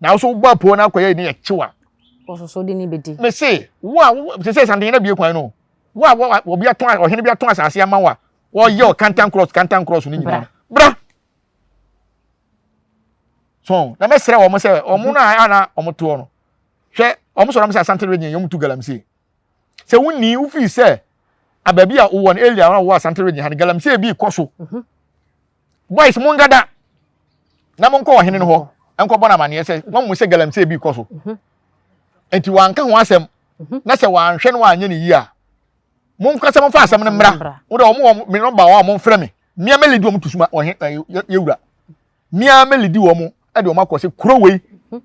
Na wo so wobɔ apoo no akɔyɛ ne yɛkyew a. Wɔsoso de ne bɛdi. Me se, wo a wo te sɛ Santehene abue kwan no, wo a wo obi atɔn ɔhene bi atɔn asase ama wo a, wɔyɛ ɔkantan cross kantan cross no nyinaa. Bra. So, na mɛsrɛ wɔn sɛ wɔn no a na wɔn toɔ no. Hwɛ, wɔn sɔrɔ wɔn sɛ Asante region yɛn tu galamsey. Sɛ wonni wofii sɛ ababi a wowɔ no area a wowɔ Asante region ha no galamsey bi kɔ so. Mhm. Boys mongada na monkɔ ɔhene no hɔ nkɔbɔ no amaneɛ sɛ wɔn sɛ galamsey bi kɔ so. Mhm. Nti wanka ho asɛm mhm. na sɛ wanhwɛ no wanyɛ ne yie a monkasa momfa asɛm no mmra. Wo de wɔn wɔ me nɔmba hɔ a momfrɛ me. Mmea mɛlidi wɔn to suma ɔhe yɛwura. Mmea mɛlidi wɔn de wɔn akɔ sɛ kuro wei. Mhm.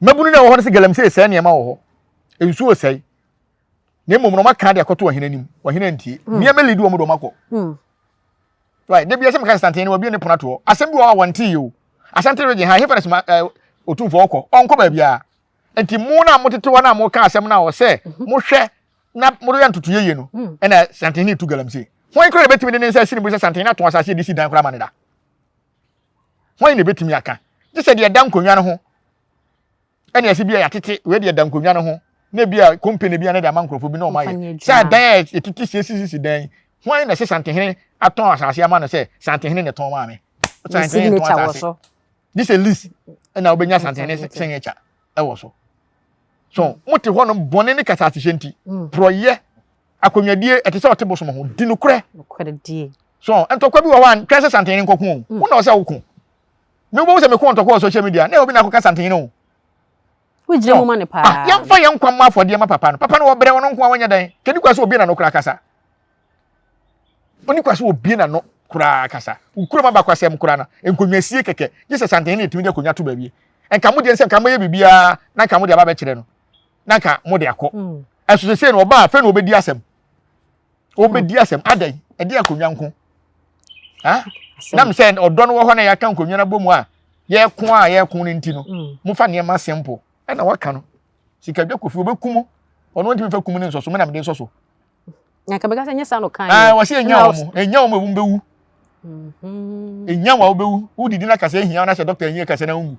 Mmabunu no a ɛwɔ hɔ no sɛ galamsey sɛe nneɛma wɔ hɔ. Nsuo sɛe. Na mmom no wɔaka de akɔto ɔhene anim. Ɔhene antie. Mmea mɛlidi wɔn de wɔn akɔ. Right, da bia sɛ meka sɛ Santene wabie ne pono atoɔ. Asɛm bi wɔ hɔ a wɔnte yɛ o. Asante region ha, hefa na sima eh, otumfoɔ ɔkɔ? Ɔnkɔ baabiara. Nti mo na motete hɔ na moka asɛm no a ɔsɛ mhm. mohwɛ na moyɛ ntoto yie no, mm. ɛna Santene tu galamsey. Hwan koraa na ebetumi de ne nsa asi ne bo sɛ Santene atɔn asase de si dan koraa ma ne da? Hwan na ebetumi aka? Gye sɛ deɛ ɛda nkonnwa no ho ɛna ɛsɛ bi a yɛatete wei deɛ da nkonnwa no ho na ebi a company bi a ne de ama nkurɔfoɔ bi na wɔn ayɛ sɛ adan a yɛtete siesie dan hwan na ɛsɛ santehene atɔn asase ama no sɛ santehene na ɛtɔn maa me santehene tɔn asase gye sɛ lease ɛna wobɛnya santehene signature ɛwɔ so so mote hɔ no bɔne ne kasa asehyɛ nti mm. porɔyɛ akonnwadie ɛte sɛ ɔte bosom ho di nokorɛ so ntɔkwa bi wɔ hɔ a twɛn sɛ santehene nkɔko o mm. wo na ɔsɛ woko Me wobɛhu sɛ meko ntɔkwa wɔ social media na obi na akɔka santehene o. Wogyina mu ma no paa. Ah, yɛmfa yɛn nkwa mmɔ afɔdeɛ ma papa no. Papa no wɔbrɛ ɔno nko a wɔnyɛ dɛn. Kɛni kwa sɛ obie n'ano koraa kasa. Oni kwa sɛ obie n'ano koraa kasa. Wo kurom abakwasɛm koraa no, nkonnwasie kɛkɛ. Gye sɛ santehene na ɛtumi de akonnwa to baabi. Nka mo deɛ sɛ nka moyɛ biribiara na nka mo de aba bɛkyerɛ no. Na nka mo de akɔ. Ɛso sesei no ɔbaa afei na ɔbɛdi asɛm. Ɔbɛdi asɛm adɛn? Ɛde akonnwa nko. Ha? Nam sɛ ɔdɔ no wɔ hɔ na yɛaka nkonnwa no abɔ mu a yɛko a yɛko no nti no mm. mofa nneɛma simple ɛna waka no sikadwa kofi wɔbɛku mu ɔno ntumi fa kum ne nsɔso me na mede nsɔ so. Na nka bɛka sɛ nyɛ saa na ɔka yɛ. Wɔsi enya wɔn enya wɔn ewu bɛwu. Enya wɔn wobɛwu wodidi na kasa ehia na sɛ dɔkta enyi kasa na wonwu.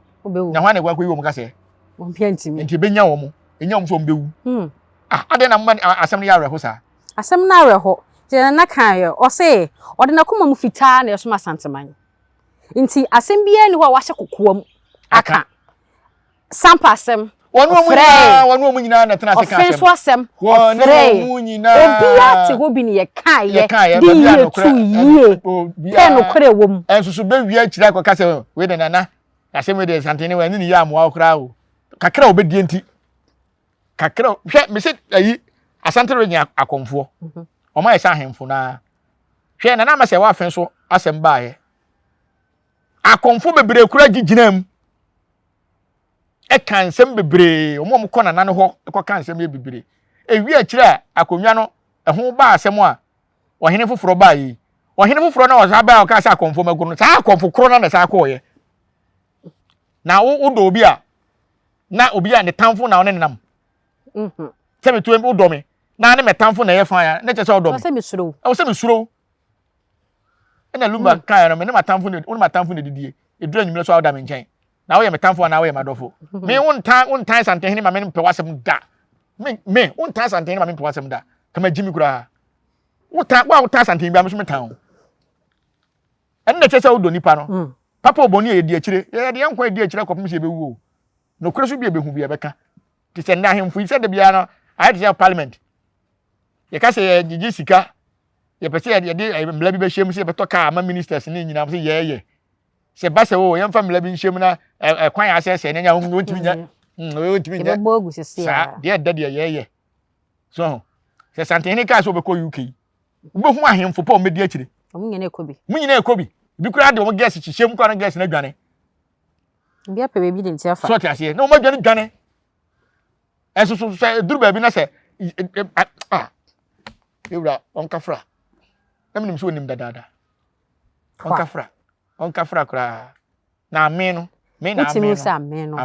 Na hwan na ɛkɔ akɔyi wɔn kasa? Wɔn pia ntumi. Nti ebenya wɔn enya wɔn so wɔn bɛwu. Hmm. Ah, adɛn na moma asɛm no yɛ awerɛho saa? Asɛm no awerɛho. Nti Nana kaeɛ, ɔse ɔde n'akoma mu fitaa na ɛsom Asanteman. Nti asɛm biara nni hɔ a wahyɛ kokoam aka. Sampa asɛm, Wɔne wɔn nyinaa, wɔne wɔn nyinaa na ɛtena ase ka asɛm. Ɔfe nso asɛm, ɔfrɛe. Obiara te hɔ bi ne yɛkaeɛ, de yie tu yie, pɛ nokorɛ wɔ mu. Ɛnso so bɛwie akyire akɔka sɛ wei de Nana, asɛm wei de Santene wei ɛne ne yɛ amoa wo koraa o. Kakra a wɔbɛdie nti. Kakra hwɛ mese ayi Asante region akɔmfoɔ mhm. wɔn ayɛ sɛ ahemfo naa hwɛ nana ama sɛ wɔafe so asɛm baayɛ akɔmfo bebree kura gye gyina mu ɛka nsɛm bebree wɔn a wɔkɔ nana no hɔ kɔka nsɛm yɛ bebree ewi akyire a akonnwa no ɛho baa asɛm a ɔhene foforɔ baa yi ɔhene foforɔ na ɔsan baa ɔka sɛ akɔmfo mɛgo no saa akɔmfo korɔ no na saa kɔɔyɛ na wo wodɔ obi a na obi a ne tamfo na ɔne nenam mhm. sɛ metu wodɔ me na ne mɛtamfo na ɛyɛ fan a ne kyɛ sɛ ɔdɔ me ɛwɔ sɛ mesuro ɛna lumba mm. kaeɛ no me ne matamfo ne wo ne matamfo na didie ɛduru anwummerɛ so a woda me nkyɛn na woyɛ me tamfo anaa woyɛ m'adɔfo mhm. me wontan wontan santehene ma me mpɛ w'asɛm da me me wontan santehene ma me mpɛ w'asɛm da kama gyi me koraa wotan wo a wotan santehene bia me so metan wo ɛno na ɛkyerɛ sɛ wodɔ nipa no mm. Papa o bɔne a yɛdi akyire, yɛde yɛn nkwa adi akyire akɔpem sɛ yɛbɛwu o. Nokorɛ so bi a ɛbɛhu bi a ɛbɛka. Te sɛ nnɛ ahemfo yi sɛ da biara no ayɛ te sɛ parliament. Yɛka sɛ yɛgyegye sika, yɛpɛ sɛ yɛde eh, mmara bi bɛhyɛ mu sɛ yɛbɛtɔ kaa ama ministers ne nyinaa sɛ yɛɛyɛ. Sɛ ba sɛ o yɛmfa mmara bi nhyɛ mu na ɛkwan a asɛesɛe no nya wɔntumi nyɛ. Wɔntumi nyɛ. Saa deɛ ɛda deɛ yɛɛyɛ. So sɛ Santehene kaa sɛ wɔbɛkɔ UK wobɛhu ahemfo pa wɔn bɛdi akyire. Wɔn nyinaa ɛkɔ bi. Wɔn nyinaa ɛkɔ bi. Ebi koraa de wɔn gɛs hyehyɛ mu koraa na gɛs no adwane. Ebi apɛ baabi de nti afa. So ɔte aseɛ na wɔn adwane dwane. Ɛnso so sɛ eduru baabi na sɛ ah ewura ɔnkafra na menim sɛ onim dadaada ɔnkafra ɔnkafra koraa na ame no me na ame no.